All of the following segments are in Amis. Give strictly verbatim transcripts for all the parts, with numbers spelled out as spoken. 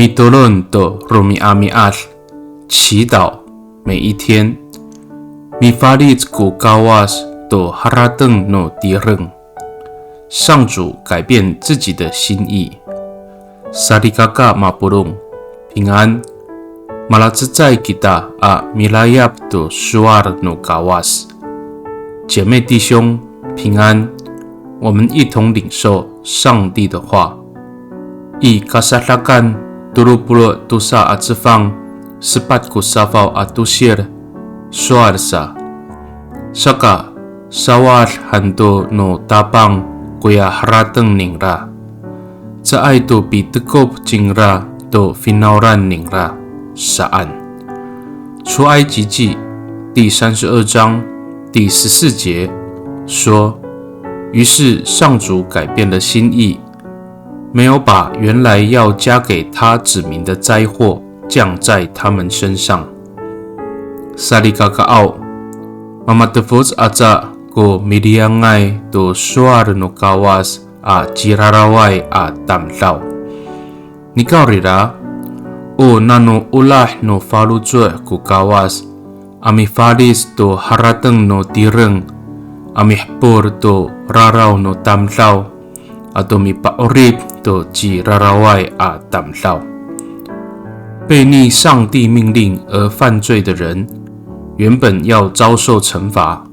Mitolon to romi'ami'ad, 祈祷每一天。Mifalic ko Kawas to harateng no tireng. 上主改变自己的心意。Salikaka mapolong, 平安。Malacecay kita a milayap to sowal no Kawas. 姐妹弟兄，平安。我们一同领受上帝的话。I Kasadakan tolo polo' tosa a cefang sepat ko safaw a tosil, sowal sa. Saka, sawad han to no Tapang koya harateng ningra. Caay to pitekop cingra to finawlan ningra, saan. 出埃及记第三十二章第十四节说，于是上主改变了心意，没有把原来要加给他子民的灾祸降在他们身上。Salikakaaw, mamatefoc aca ko miliyangay to sowal no Kawas a ciraraway a tamdaw. Nikawrira, o nano olah no faloco' ko Kawas a mifalic to harateng no tireng, a mihepol to raraw no tamdaw, ato mipa'orip to ciraraway a tamdaw. 背逆上帝命令而犯罪的人，原本要遭受惩罚，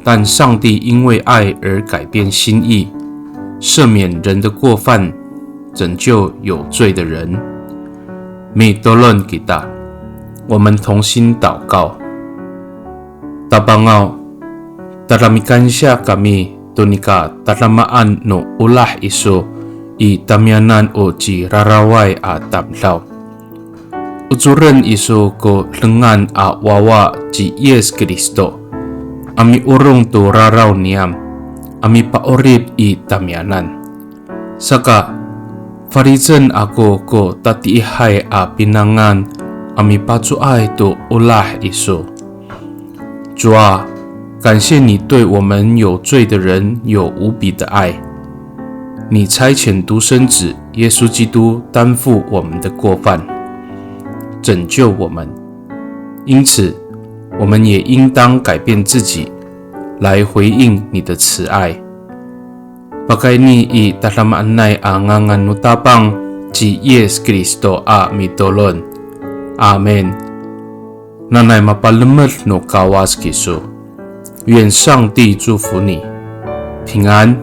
但上帝因为爱而改变心意，赦免人的过犯，拯救有罪的人。Mitolon kita, 我们同心祷告。Tapangaw, tada mikansiya kami to nika tadamaan no olah iso i tamiyanan o ciraraway a tamdaw. Ocoren iso ko dengan a wawa ci Yis Kristo a miorong to raraw niyam a mipa'orip i tamiyanan. Saka, falicen ako ko tatiihay a pinangan a mipacoay to olah iso. 主啊，感谢你对我们有罪的人有无比的爱。你差遣独生子耶稣基督担负我们的过犯，拯救我们。因此，我们也应当改变自己，来回应你的慈爱。Pakayni i tadamaanay a ngangan no Tapang ci Yis Kristo a mitolon. Amin. Nanay mapalemed no Kawas kiso. 愿上帝祝福你，平安。